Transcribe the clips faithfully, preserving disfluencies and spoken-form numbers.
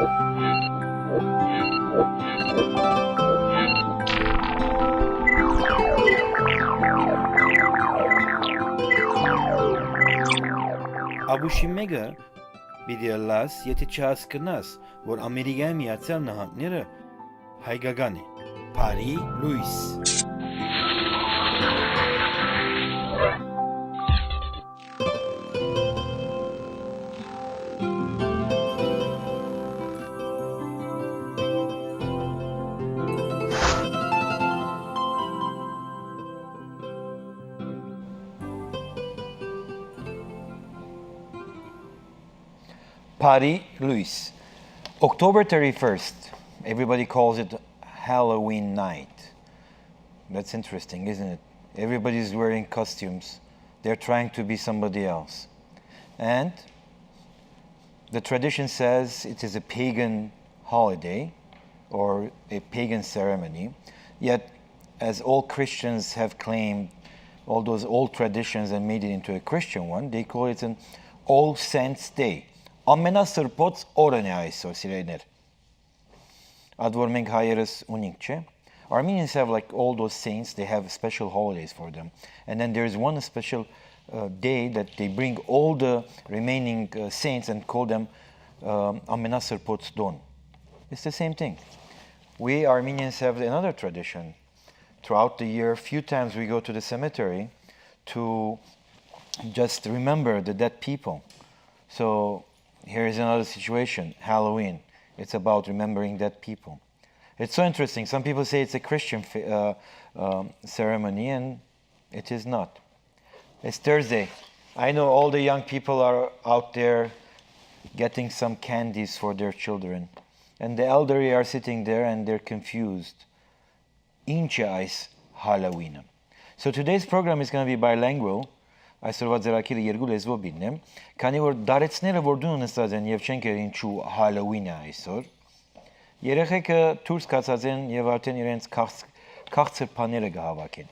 Ապուշի մէկը պիտի ըլլաս, եթէ չհասկնաս, որ Ամերիկայի Միացյալ Նահանգները հայկական է։ Բարի լոյս։ Բարի լոյս։ October thirty-first, everybody calls it Halloween night. That's interesting, isn't it? Everybody's wearing costumes. They're trying to be somebody else. And the tradition says it is a pagan holiday or a pagan ceremony. Yet, as all Christians have claimed all those old traditions and made it into a Christian one, they call it an All Saints Day. Ամենասրբոց օրն է այսօր, սիրելիներ։ Այդ որ մենք հայերս ունենք, չէ՞։ Armenians have, like, all those saints, they have special holidays for them. And then there's one special uh, day that they bring all the remaining uh, saints and call them um, ամենասրբոց տօն. It's the same thing. We Armenians have another tradition. Throughout the year, few times we go to the cemetery to just remember the dead people. So here is another situation, Halloween. It's about remembering dead people. It's so interesting. Some people say it's a Christian fa- uh, um, ceremony, and it is not. It's Thursday. I know all the young people are out there getting some candies for their children. And the elderly are sitting there and they're confused. Ինչ է այս Halloween-ը։ So today's program is going to be bilingual. Այսօրվա ձեռագիրը երկու լեզուով պիտի եմ, քանի որ դարեցները որ դուն նստած են եւ չեն կերել ինչու Halloween է այսօր, երեխեքը դուրս գացած են եւ արդեն իրենց քաղց-, քաղցր բաները կհավաքեն։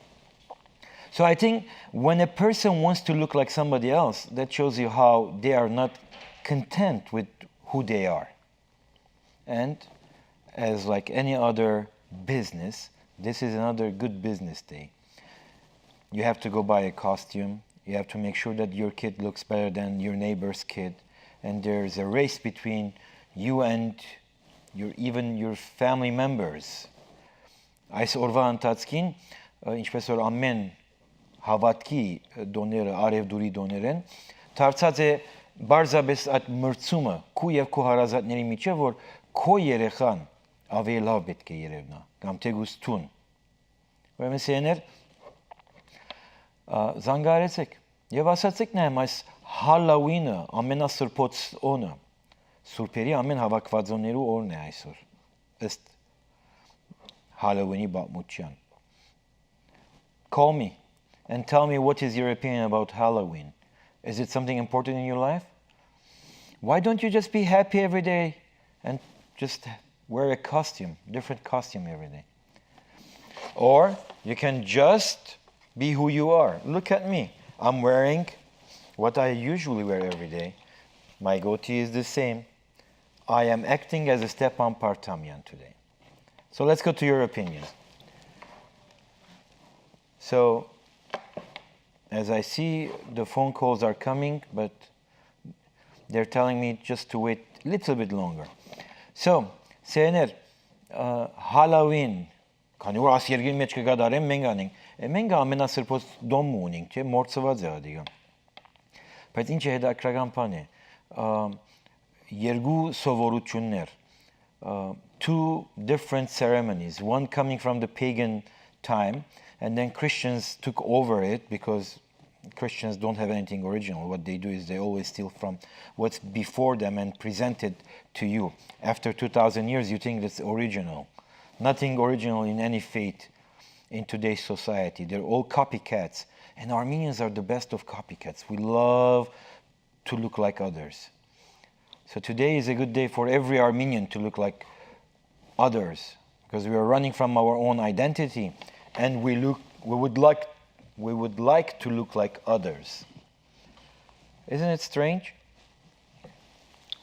So I think when a person wants to look like somebody else, that shows you how they are not content with who they are. And as like any other business, this is another good business day. You have to go buy a costume. You have to make sure that your kid looks better than your neighbor's kid. And there's a race between you and your, even your family members. Այս օրվա ընթացքին, ը, ինչպես որ ամեն հաւատքի տօները, արեւտուրի տօներ են, դարձած է պարզապէս այդ մրցումը քու եւ քու հարազատների միջեւ, որ քո երեխան աւելի լաւ պէտք է երեւնայ, կամ թէկուզ դուն։ Ուրեմն, սիրելիներ, ա, զանգահարեցէք եւ ասացէք նայեմ այս Halloween-ը, ամենասրբոց օրը, սուրբերի ամեն հաւաքուածոներու օրն է այսօր, ըստ Halloween-ի պատմութեան։ Call me and tell me what is your opinion about Halloween. Is it something important in your life? Why don't you just be happy every day and just wear a costume, different costume every day? Or you can just be who you are. Look at me. I'm wearing what I usually wear every day. My goatee is the same. I am acting as a Stepan Partamian today. So let's go to your opinions. So, as I see, the phone calls are coming, but they're telling me just to wait a little bit longer. So, սիրելիներ, ը, Halloween, քանի որ աս երկրի մեջ կը կատարեն, մենք անենք։ Է, մենք ամենասրբոց տօնը ունենք, չէ՞, մոռցուած է ադիգա։ Բայց ինչ է հետաքրքրական բան է, ը, երկու սովորություններ, ը, two different ceremonies, one coming from the pagan time, and then Christians took over it because Christians don't have anything original. What they do is they always steal from what's before them and present it to you. After two thousand years, you think it's original. Nothing original in any faith in today's society. They're all copycats. And Armenians are the best of copycats. We love to look like others. So today is a good day for every Armenian to look like others, because we are running from our own identity, and we look, we would like, we would like to look like others. Isn't it strange?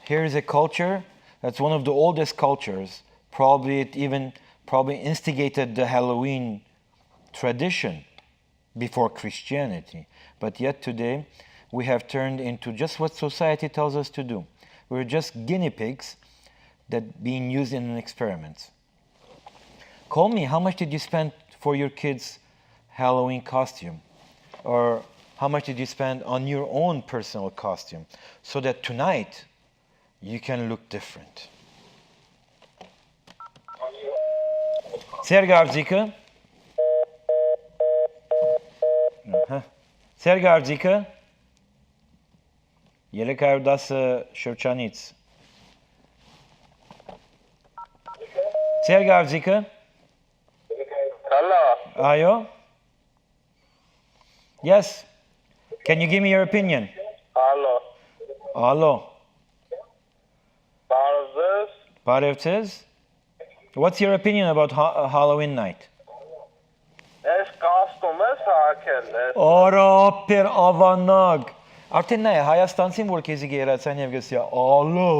Here is a culture That's one of the oldest cultures. Probably it even probably instigated the Halloween tradition before Christianity. But yet today, we have turned into just what society tells us to do. We're just guinea pigs that being used in an experiment. Call me, how much did you spend for your kids' Halloween costume? Or how much did you spend on your own personal costume? So that tonight, you can look different. Ձեր կարծիքը։ Ահա։ Ձեր կարծիքը։ Երեք հարյուր տասը շրջանից։ Ձեր կարծիքը։ Հալա։ Այո։ Yes. Can you give me your opinion? Ալո։ Ալո։ Բարզես։ Բարև ձեզ։ What's your opinion about ha- Halloween night? Ես կաստում ես հակել ես։ Արա, ափեր ավանակ։ Արդեն նայ, Հայաստանցին որ քեզի կերացան եւ գսիա, ալո։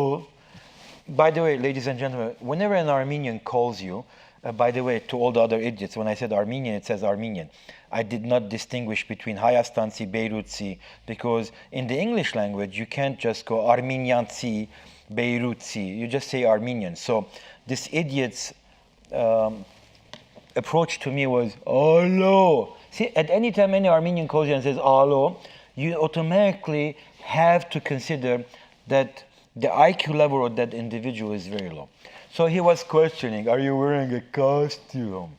By the way, ladies and gentlemen, whenever an Armenian calls you, uh, by the way, to all the other idiots, when I said Armenian, it says Armenian. I did not distinguish between Հայաստանցի, Բեյրութցի, because in the English language, you can't just go Armenianցի, Բեյրութցի. You just say Armenian. So this idiot's um, approach to me was, "Alo." See, at any time any Armenian calls you and says, "Alo," you automatically have to consider that the I Q level of that individual is very low. So he was questioning, "Are you wearing a costume?"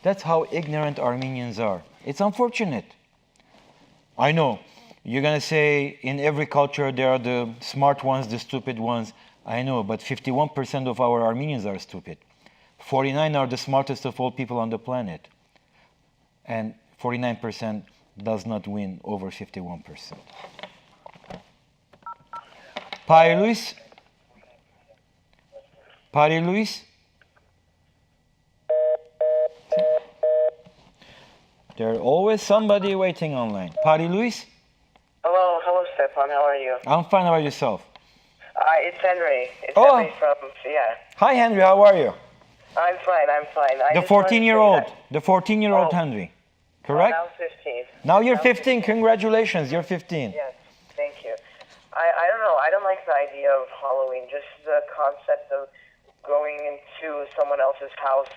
That's how ignorant Armenians are. It's unfortunate. I know. You're going to say in every culture there are the smart ones, the stupid ones. I know, but fifty-one percent of our Armenians are stupid. Forty-nine are the smartest of all people on the planet. And forty-nine percent does not win over fifty-one percent. Pari Luis? Pari Luis? There's always somebody waiting online. Pari Luis? Hello, hello, Stefan. How are you? I'm fine. How about yourself? Uh, it's Henry. It's Oh. Henry from, yeah. Hi, Henry. How are you? I'm fine, I'm fine. I The just wanted to say fourteen-year-old. that- The fourteen-year-old Oh. Henry. Correct? Now fifteen. Now you're Now fifteen. fifteen. Congratulations. You're fifteen. Yes, thank you. I, I don't know. I don't like the idea of Halloween. Just the concept of going into someone else's house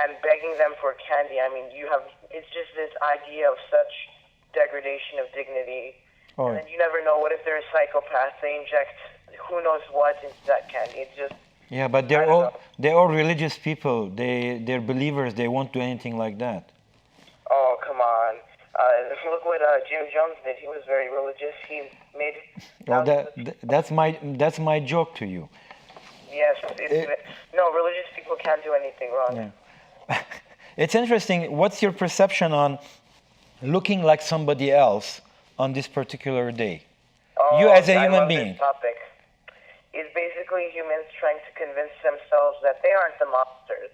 and begging them for candy. I mean, you have, it's just this idea of such degradation of dignity. Oh. And then you never know, what if they're a psychopath? They inject who knows what into that candy. It's just, Yeah, but I they're don't all know. They're all religious people. They they're believers. They won't do anything like that. Oh, come on. Uh, look what uh, Jim Jones did. He was very religious. He made Well, that th- that's my that's my joke to you. Yes. It's, It- no, religious people can't do anything wrong. Yeah. It's interesting. What's your perception on looking like somebody else on this particular day? Oh, You as a I human love being. This topic. It's basically humans trying to convince themselves that they aren't the monsters,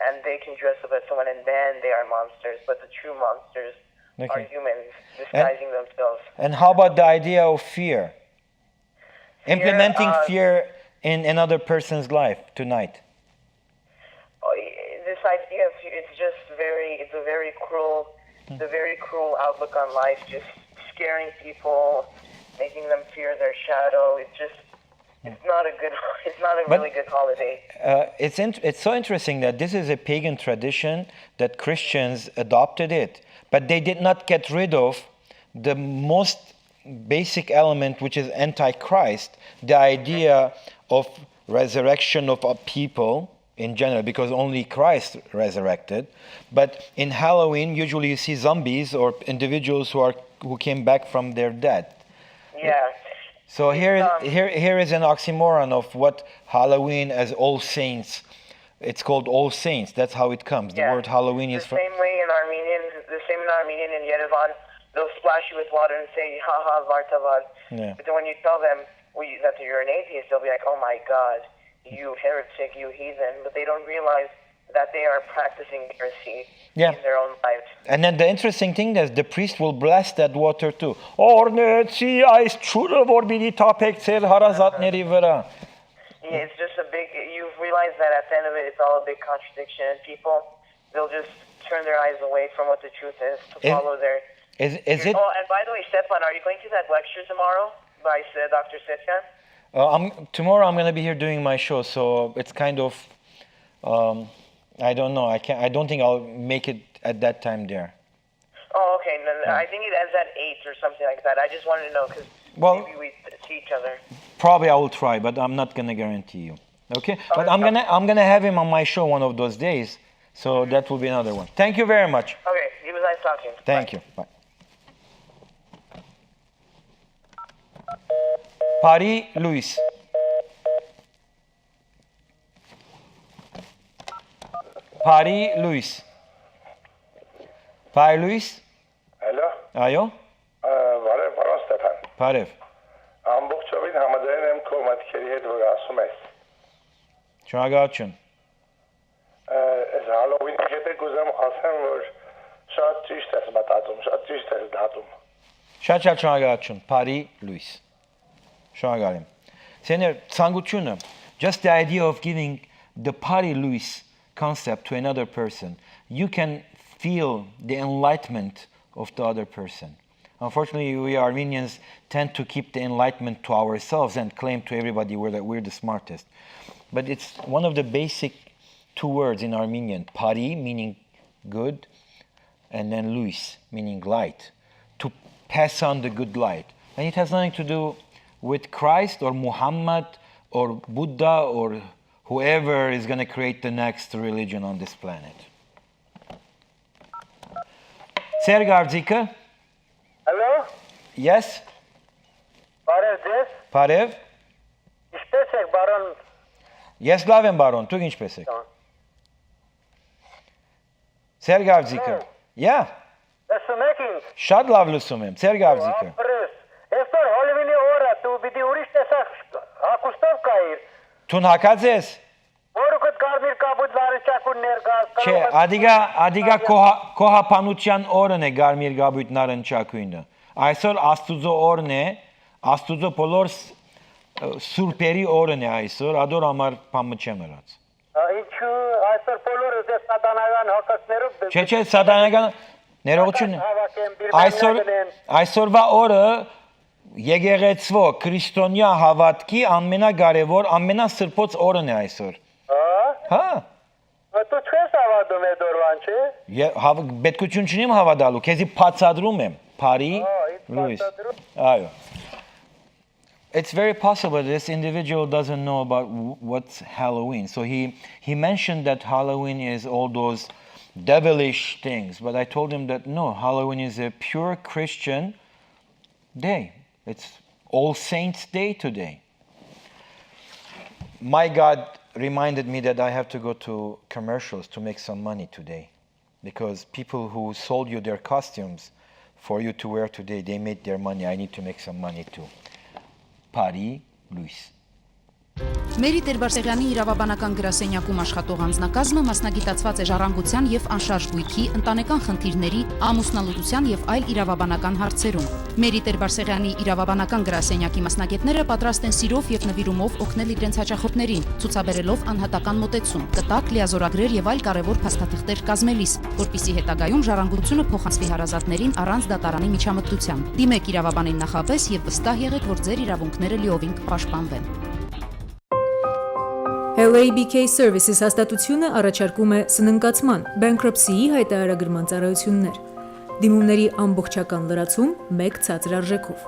and they can dress up as someone, and then they are monsters. But the true monsters Okay. are humans And- disguising themselves. And how about the idea of fear? Implementing uh, fear in another person's life tonight. Oh, i- this idea of, it's just very, it's a very cruel, it's a very cruel outlook on life, just scaring people, making them fear their shadow. It's just, it's not a good, it's not a But- really good holiday. Uh, it's in, it's so interesting that this is a pagan tradition that Christians adopted it, but they did not get rid of the most basic element, which is antichrist, the idea of resurrection of a people in general, because only Christ resurrected. But in Halloween, usually you see zombies or individuals who are who came back from their death. Yeah. So here, Um, here, here is an oxymoron of what Halloween as All Saints. It's called All Saints. That's how it comes. The Yeah. word Halloween The is from. same way in Armenian, the same in Armenian in Yerevan, they'll splash you with water and say, "Ha ha, Vartavan." Yeah. But then when you tell them, well, you, that you're an atheist, they'll be like, "Oh my God, you heretic, you heathen." But they don't realize that they are practicing heresy Yeah. in their own lives. And then the interesting thing is the priest will bless that water too. Օրնեցի այս ջուրը, որ պիտի թափեք ձեր հարազատների վրա. Yeah, it's just a big. You realize that at the end of it, it's all a big contradiction, and people, they'll just turn their eyes away from what the truth is to Is, follow their. Is, is it? Oh, and by the way, Stefan, are you going to that lecture tomorrow by uh, Doctor Setyan? Uh, I'm tomorrow. I'm gonna be here doing my show, so it's kind of, um, I don't know. I can. I don't think I'll make it at that time there. Oh, okay. No, no, I think it ends at eight or something like that. I just wanted to know because Well, maybe we see each other. Probably I will try, but I'm not gonna guarantee you. Okay? But Okay, I'm gonna I'm gonna have him on my show one of those days, so that will be another one. Thank you very much. Okay. It was nice talking. Thank you. Bye. Բարի լոյս։ Բարի լոյս։ Բարի լոյս։ Հալո։ Այո։ Ա, բարև, պարոն Ստեփան։ Բարև։ Ամբողջովին համաձայն եմ քո մտքերի հետ, որ ասում ես։ Շնորհակալություն։ Ա, այս Հալովինի հետ է կուզեմ ասեմ, որ շատ ճիշտ ես մտածում, շատ ճիշտ ես դատում։ Շատ շատ շնորհակալություն։ Բարի լոյս։ Շնորհակալ եմ։ Սեներ, ցանկությունը, just the idea of giving the բարի լոյս concept to another person, you can feel the enlightenment of the other person. Unfortunately, we Armenians tend to keep the enlightenment to ourselves and claim to everybody we're, that we're the smartest. But it's one of the basic two words in Armenian, բարի, meaning good, and then լոյս, meaning light, to pass on the good light. And it has nothing to do with Christ or Muhammad or Buddha or whoever is gonna create the next religion on this planet. Ձեր կարծիքը։ Հալո։ Yes։ Բարև ձեզ։ Բարև։ Ինչպե՞ս եք, բարոն։ Ես լավ եմ, բարոն, դուք ինչպե՞ս եք։ Լավ։ Ձեր կարծիքը։ Հալո։ Yeah։ Լսում եք ինձ։ Շատ լավ լսում եմ, ձեր կարծիքը։ Ապրես։ Այսօր Հալովինի օրը դու պիտի ուրիշ տեսակ հագուստով գայիր։ Դուն հագած ես։ Որուքդ կարմիր կապույտ նարնջագոյն ներկայ, Չէ, կլուխդ ադիգա, ադիգա կոհա-, կոհաբանության օրն է կարմիր կապույտ նարնջագոյնը։ Այսօր Աստուծո օրն է, Աստուծո բոլոր ս-, ը, սուրբերի օրն է այսօր, ադոր համար բան մը չեմ ըրած։ Ա, ինչու այսօր բոլորս դες սատանական հակասներով դες Չէ, չէ, սատանական ներողություն։ Հակաս հավաքեն, բիրմեններ Այսօր, գնեն։ Այսօրվա օրը եկեղեցվո քրիստոնյա հաւատքի ամենակարեւոր, ամենասրբոց օրն է այսօր։ Հա։ Հա։ Ա, դու չես հավատում այդ օրվան, չէ՞։ Ե-, հաv-, պետքություն չունիմ հավատալու, քեզի բացատրում եմ, բարի Ա, ինձ լույս։ Բացատրում։ Այո։ It's very possible that this individual doesn't know about w-, what's Halloween. So he, he mentioned that Halloween is all those devilish things, but I told him that no, Halloween is a pure Christian day. It's All Saints Day today. My God reminded me that I have to go to commercials to make some money today. Because people who sold you their costumes for you to wear today, they made their money. I need to make some money too. Բարի լույս։ Մերի Տեր-Բարսեղեանի իրավաբանական գրասենյակում աշխատող անձնակազմը մասնագիտացված է ժառանգության և անշարժ գույքի, ընտանեկան խնդիրների, ամուսնալուծության և այլ իրավաբանական հարցերում։ Մերի Տեր-Բարսեղեանի իրավաբանական գրասենյակի մասնագետները պատրաստ են սիրով և նվիրումով օգնել իրենց հաճախորդներին, ցուցաբերելով անհատական մոտեցում, կտակ, լիազօրագրեր և այլ կարևոր փաստաթղթեր կազմելիս, որպեսզի հետագայում ժառանգությունը փոխանցվի հարազատներին առանց դատարանի միջամտության։ Դիմեք իրավաբանին նախապես և վստահ եղեք, որ ձեր իրավունքները լիովին կպաշտպանվեն։ L A B K Services հաստատությունը առաջարկում է սննկացման, bankruptcy-ի հայտարարագրման ծառայություններ։ Դիմումների ամբողջական լրացում մեկ ցածր արժեքով։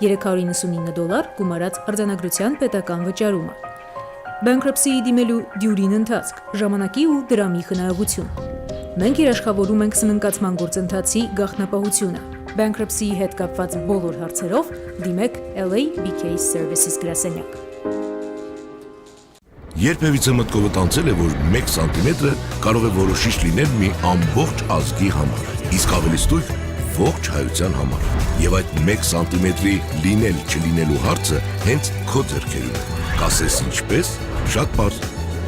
Երեք հարյուր իննսունինը դոլար գումարած արձանագրության պետական վճարումը։ Bankruptcy-ի դիմելու դյուրին ընթացք, ժամանակի ու դրամի խնայողություն։ Մենք երաշխավորում ենք սննկացման գործընթացի գաղտնապահությունը։ Bankruptcy-ի հետ կապված բոլոր հարցերով դիմեք L A B K Services գրասենյակ։ Երբևիցե մտքովդ անցե՞լ է, որ մեկ սանտիմետրը կարող է որոշիչ լինել մի ամբողջ ազգի համար, իսկ ավելի ստույգ՝ ողջ հայության համար։ Եվ այդ մեկ սանտիմետրի լինել-չլինելու հարցը հենց քո ձեռքերում է։ Կասես ինչպես։ Շատ պարզ։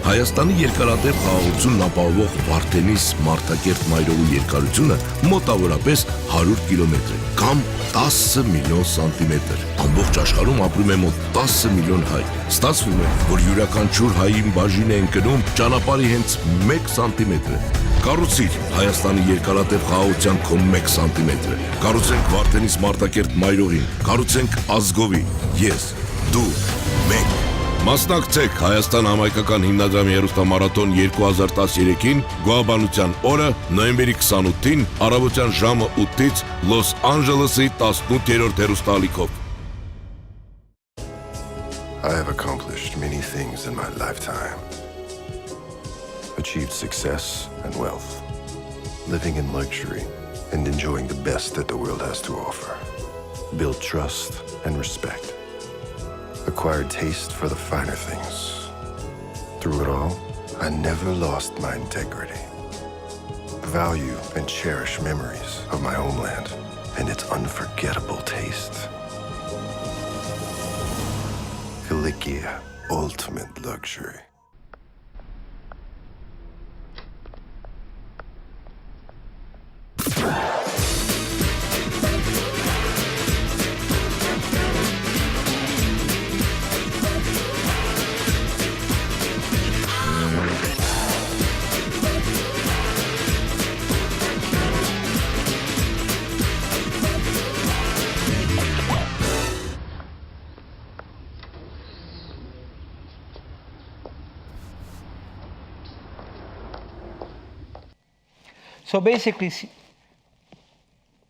Հայաստանի երկարատեւ խաղաղութիւնն ապահովող Վարդենիս Մարտակերտ մայրովի երկարութիւնը մօտաւորապէս հարիւր կիլոմեթր է, կամ տասը միլիոն սանտիմետր։ Ամբողջ աշխարհում ապրում է մոտ տասը միլիոն հայ։ Ստացվում է, որ իւրաքանչիւր հային բաժին է ընկնում ճանապարհի հենց մէկ սանտիմետրը։ Կառուցիր Հայաստանի երկարատեւ խաղաղութեան քո մէկ սանտիմետրը։ Կառուցենք Վարդենիս Մարտակերտ մայրովին, կառուցենք ազգովի։ Ես, դու, մենք։ Մասնակցեք Հայաստան համայնքական հիմնադրամի հեռուստամարաթոն երկու հազար տասներկուին, Գոյաբանութեան օրը, նոյեմբերի քսանութին, առավոտեան ժամը ութից, Լոս Անժելեսի տասնութերորդ հեռուստաալիքով։ I have accomplished many things in my lifetime. Achieved success and wealth. Living in luxury and enjoying the best that the world has to offer. Built trust and respect. Acquired taste for the finer things. Through it all, I never lost my integrity. Value and cherish memories of my homeland and its unforgettable taste. Kilikia, ultimate luxury. So basically, s-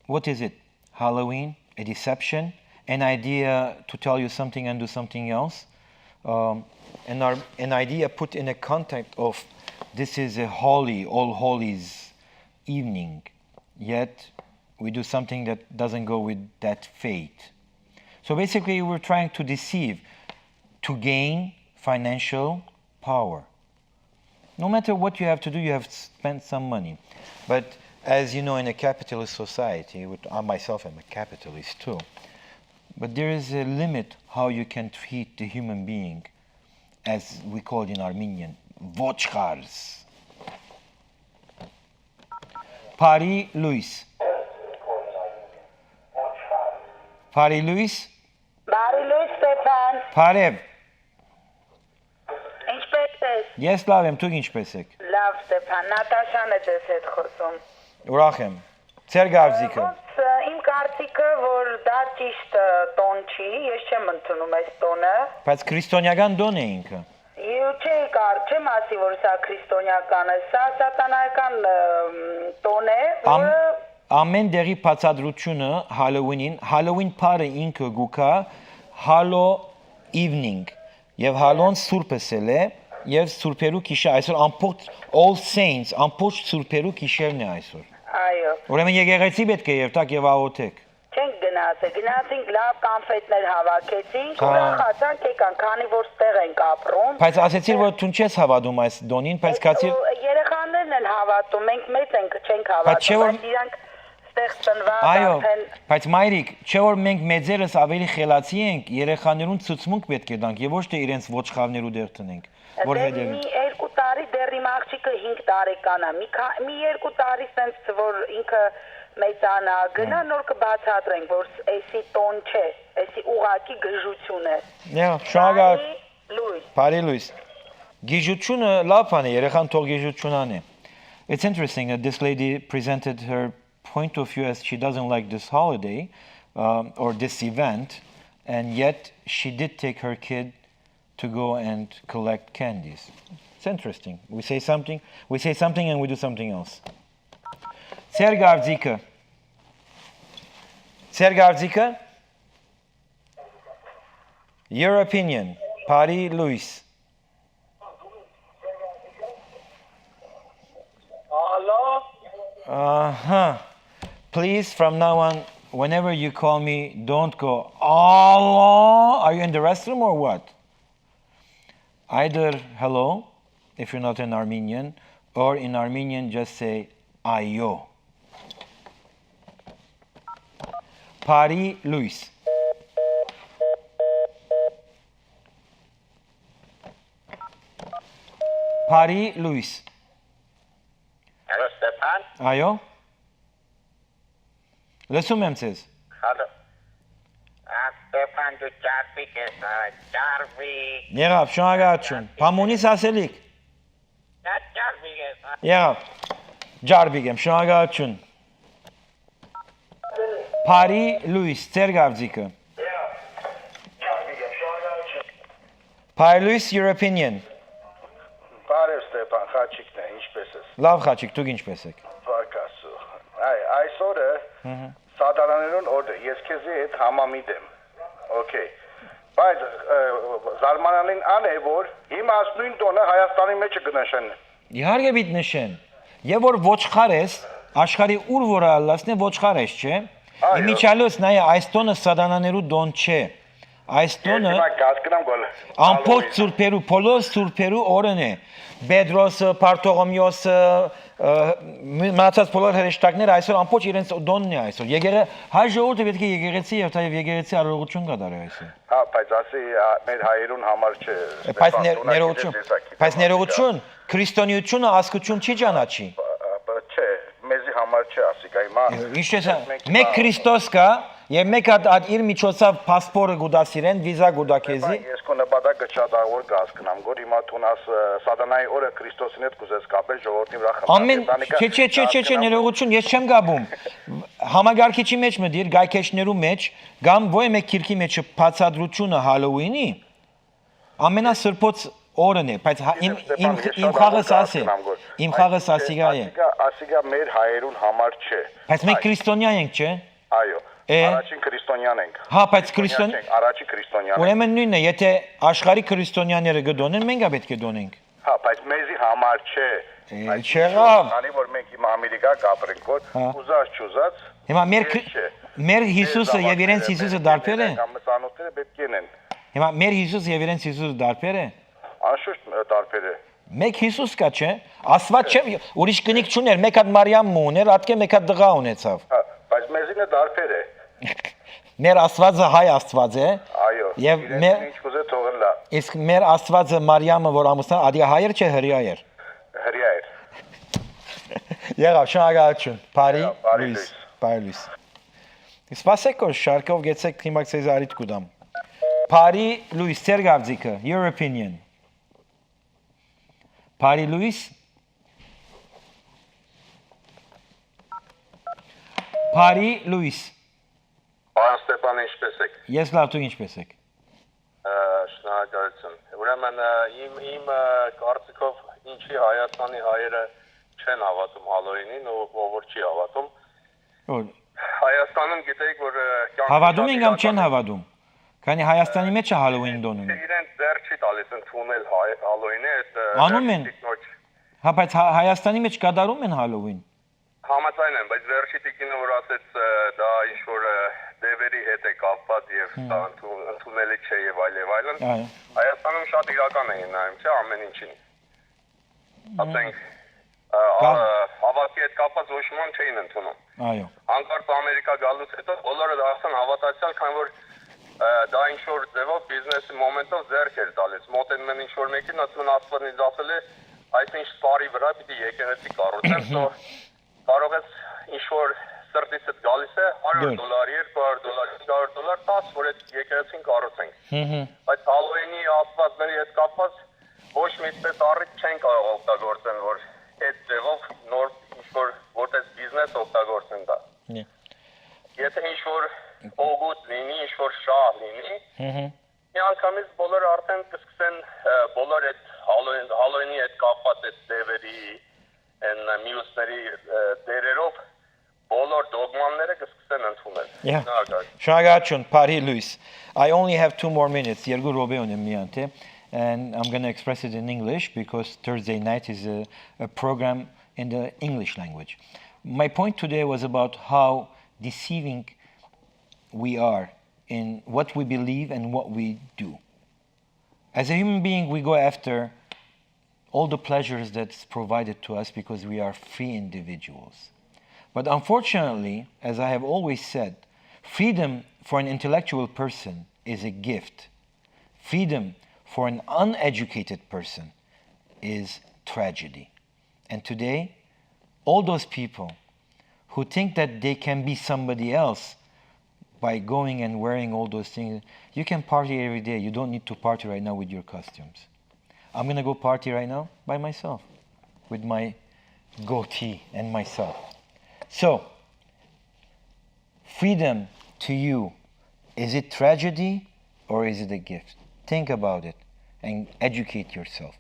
what is it? Halloween, a deception, an idea to tell you something and do something else, um, an, ar- an idea put in a context of this is a holy, all holies evening, yet we do something that doesn't go with that faith. So basically, we're trying to deceive to gain financial power. No matter what you have to do, you have to spend some money. But as you know, in a capitalist society, which I myself am a capitalist too, but there is a limit how you can treat the human being, as we call it in Armenian, vochkars. Բարի լոյս։ Բարի լոյս։ Բարի լույս, Ստեփան։ Բարև։ Ինչպե՞ս ես։ Ես լավ եմ, դուք ինչպե՞ս եք։ Լավ, Ստեփան, Նատաշան է ձեզ հետ խոսում։ Ուրախ եմ։ Ձեր կարծիքը։ Ոնց, ը, իմ կարծիքը, որ դա ճիշտ, ը, տոն չի, ես չեմ ընդունում այս տոնը։ Բայց քրիստոնեական տոն է ինքը։ Եու չէի կար, չեմ ասի, որ սա քրիստոնեական է, սա սատանայական, ը, տոն է, Ամ-, որը ամեն դեղի բացատրությունը Հալոուինին, Հալոուին բառը ինքը գու գայ Halo evening, եւ Հալոն սուրբս էլ է, եւ սուրբերու գիշեր, այսօր ամբողջ All Saints, ամբողջ սուրբերու գիշերն է այսօր։ Այո։ Ուրեմն եկեղեցի պէտք է երթաք եւ աղօթեք։ Չենք գնացել, գնացինք լավ կոնֆետներ հավաքեցինք, Հա։ ուրախացանք, եկան, քանի որ ստեղ ենք ապրում։ Բայց ասեցիր, որ դուն չես հավատում այս տոնին, բայց քացիր Ու երեխաներն են հավատում, մենք մեծ ենք, չենք Բայց չէ՞ հավատում, որ բայց իրանք ստեղ ծնված Այո, արդեն բայց մայրիկ, չէ՞ որ մենք մեծերս ավելի խելացի ենք, երեխաներուն ցուցմունք պէտք է տանք եւ ոչ թե իրենց ոչխարներու դեր տնենք, որ Դեռ հետեւին։ մի երկու տարի, դեռ իմ աղջիկը հինգ տարեկան է, մի քա-, մի երկու տարի սենց որ ինքը մեծանա, գնա, Հա։ նոր կբացատրենք, որ ս-, էսի տոն չէ, էսի ուղակի գժություն է։ Yeah, շնորհակալ։ Բարի լույս։ Բարի լույս։ Գիժությունը լավ բան է, երեխան թող գիժությունան է։ It's interesting that this lady presented her point of view as she doesn't like this holiday, um, or this event, and yet she did take her kid to go and collect candies. It's interesting. We say something, we say something and we do something else. Ձեր կարծիքը։ Ձեր կարծիքը։ Your opinion. Բարի լույս։ Ալո։ Ահա։ Please, from now on, whenever you call me, don't go, "Ալո, are you in the restroom or what?" Either hello, if you're not an Armenian, or in Armenian, just say, "Այո"։ Բարի լույս։ Բարի լույս։ Հալո, Ստեփան։ Այո։ Լսում եմ ձեզ։ Հալո։ Ա, Ստեփան, դու ճարպիկ ես, ա, ճարպիկ։ Եղավ, շնորհակալություն։ Բան ունի՞ս ասելիք։ Դա ճարպիկ ես, ա։ Եղավ։ Ճարպիկ եմ, շնորհակալություն։ Բարի լույս, ձեր գավձիկը։ Բարի լույս, your opinion. Բարև, Ստեփան, Խաչիկն է, ինչպե՞ս ես։ Լավ, Խաչիկ, դուք ինչպե՞ս եք։ Փառք Աստծո։ Այ, այսօրը Մհմ։ Սատանաներուն օրն է, ես քեզի հետ համամիտ եմ։ Okay։ Բայց, ը, զարմանալին ան է, որ հիմա աս նոյն տոնը Հայաստանի մեջ կը նշեն։ Իհարկե պիտի նշեն։ Եւ որ ոչխար ես, աշխարհի ուր որ ալլասնե, ոչխար ես, չէ՞։ Այո։ Իմիջիալոց նայ, այս տոնը սատանաներու տոն չէ։ Այս Ես տոնը հիմա կասկնամ գոլ։ Ամբողջ սուրբերու, բոլոր սուրբերու օրն է։ Պետրոսը, Բարթողոմեոսը, ը, մնացած բոլոր հրեշտակները այսօր ամբողջ իրենց տոնն է այսօր։ Եկեղե-, հայ ժողովուրդը պետք է եկեղեցի երթայ եւ եկեղեցի արարողություն կատարի այսօր։ Հա, բայց ասի, ա, մեր հայերուն համար չէ, Է, բայց Ստեփան, ներ-, տունը ներողություն, գիտես, ես ա գիտեմ, բայց ներողություն, քրիստոնեությունը ազգություն չի ճանաչի։ Ա, ա, չէ, մեզի համար չէ, ասիկա, հիմա Ը, ինչ ես, ես, մենք մեկ հիմա Քրիստոս կա, եւ մեկ հատ, հատ իր միջոցով փասփորը կու տաս իրեն, վիզա կու տա քեզի։ Հիմա ես քո նպատակը շատ աղոր կհասկնամ, որ հիմա դուն աս, ը, սատանայի օրը Քրիստոսին հետ կուզես կապել, ժողովրդին վրա խնդրել։ Ամեն, Եվ անիկա չէ, չէ, չէ, չէ, չէ, կհասկնամ, որ ներողություն, ես չեմ գաբում։ Համագարկիչի մեջ մտիր, գայքեշներու մեջ, կամ ոյ մեկ քիրքի մեջ բացատրությունը Հալոուինի, ամենասրբոց օրն է, բայց հա-, իմ, Ստեփան, իմ, ես իմ շատ խաղս աղոր ասի, կհասկնամ, որ իմ այդ խաղս չէ, ասիկա է։ Ասիկա, ասիկա մեր հայերուն համար չէ։ Բայց մենք Այ, քրիստոնյա ենք, չէ՞։ այո, Է։ առաջին քրիստոնյան ենք։ Հա, բայց Քրիստոնյա քրիստոն-, չենք, առաջին քրիստոնյան ենք։ Ուրեմն նույնն է, եթե աշխարհի քրիստոնյաները կը դոնեն, մենք ա պետք է դոնենք։ Հա, բայց մեզի համար չէ։ Է, Բայց չեղավ։ քանի որ մենք հիմա Ամերիկա կապրենք, որ Հա։ ուզած չուզած, Հիմա մեր մեզ քրի-, չէ։ մեր Մեզ Հիսուսը համար եւ իրենց չէ, Հիսուսը մեզ դարբեր է։ Կամ մսանոթները պետք են են։ Հիմա մեր Հիսուսը եւ իրենց Հիսուսը դարբեր է։ Անշուշտ, ը, դարբեր է։ Մեկ Հիսուս կա, չէ՞։ Աստված չէ, ուրիշ կնիկ չուներ, մեկ հատ Մարիամ մը ուներ, ատկէ մեկ հատ տղայ ունեցաւ։ Հա, բայց մեզինը դարբեր է։ Մեր Աստվածը հայ Աստված է։ Այո, Եւ իրենցին մեր ինչ կուզե թողել լա։ Իսկ մեր Աստվածը Մարիամը, որ ամուսնան, ադի հայեր չէ, հրեա էր։ Հրեա էր։ Եղավ, շնորհակալություն։ Բարի Եղավ, բարի լույս, լույս։ Բարի լույս։ Սպասեք, որ շարքով գեցեք, հիմա ձեզ առիթ կու տամ։ Բարի լույս, ձեր գավձիկը, your opinion. Բարի լույս։ Բարի լույս։ Պարոն Ստեփան, ինչպե՞ս եք։ Ես լավ, դուք ինչպե՞ս եք։ Ը, շնորհակալություն։ Ուրեմն, ը, իմ, իմ, ը, կարծիքով ինչի Հայաստանի հայերը չեն հավատում Հալոուինին, ու ով որ չի հավատում։ Ո- Հայաստանում գիտեք, որ, ը, կյանքը Հավատում շատ են կամ իրական չեն է։ Հավատում։ Քանի Հայաստանի մեջ է Հալոուին դոնում։ Իրենց ձեռ չի տալիս ընդունել հայ-, Հալոուինը, այդ, ը, Անում են։ Վերջի նոչ- Հա, բայց Հա-, Հայաստանի մեջ կատարում են Հալոուին։ Համաձայն եմ, բայց վերջի տիկինը, որ ասեց, ը, դա ինչ-որ, ը, դևերի հետ է կապված եւ Հմ։ դա ընդու-, ընդունելի չէ եւ այլ եւ այլն, Այո։ Հայաստանում շատ իրական էին նայում, չէ՞, ամեն ինչին։ Ասենք, ը, Կա- ա, հավատքի հետ կապված ոչ մի բան չէին ընդունում։ Այո։ Հանկարծ Ամերիկա գալուց հետո բոլորը դարձան հավատացյալ, քանի որ, ը, դա ինչ-որ ձևով բիզնեսի մոմենտով ձեռք էր տալիս։ Մոտենում են ինչ-որ մեկին, ասում են, «Աստված ինձ ասել է, այսինչ սարի վրա պիտի եկեղեցի կառուցեմ», so կարող ես ինչ-որ սրտիցդ գալիս է, հարյուր Դուր։ դոլար, երկու հարյուր դոլար, հինգ հարյուր դոլար տաս, որ այդ եկեղեցին կառուցենք։ Հմ, հմ։ Բայց Հալոուինի աստվածների հետ կապված ոչ մի այդպես առիթ չեն կարող օգտագործեն, որ այդ ձևով նոր ինչ-որ որպես բիզնես օգտագործեն դա։ Նի։ Եթե ինչ-որ օգուտ լինի, ինչ-որ շահ լինի, Հմ, հմ։ միանգամից բոլորը արդեն կսկսեն, ը, բոլոր այդ Հալոուին-, Հալոուինի հետ կապված այդ դևերի, են, մյուսների, ը, դերերով բոլոր դոգմանները կսկսեն ընդունել։ Yeah. Շնորհակալ։ Շնորհակալություն, բարի լույս։ I only have two more minutes, երկու րոպե ունեմ միայն, թե, and I'm gonna express it in English because Thursday night is a, a program in the English language. My point today was about how deceiving we are in what we believe and what we do. As a human being, we go after all the pleasures that's provided to us because we are free individuals. But unfortunately, as I have always said, freedom for an intellectual person is a gift. Freedom for an uneducated person is tragedy. And today, all those people who think that they can be somebody else by going and wearing all those things, you can party every day. You don't need to party right now with your costumes. I'm going to go party right now by myself with my goatee and myself. So, freedom to you, is it tragedy or is it a gift? Think about it and educate yourself.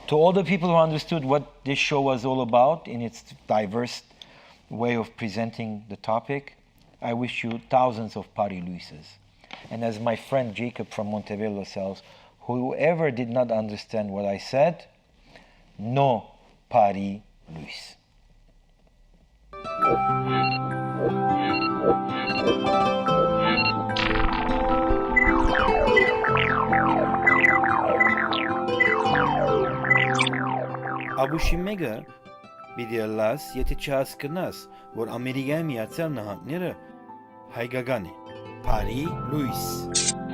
To all the people who understood what this show was all about in its diverse way of presenting the topic, I wish you thousands of Pari Luises. And as my friend Jacob from Montebello says, whoever did not understand what I said, no Pari Luis. Ապուշի մեկը պիտի ըլլաս, եթէ չհասկնաս, որ Ամերիկայի Միացյալ Նահանգները հայկական է։ Բարի լոյս։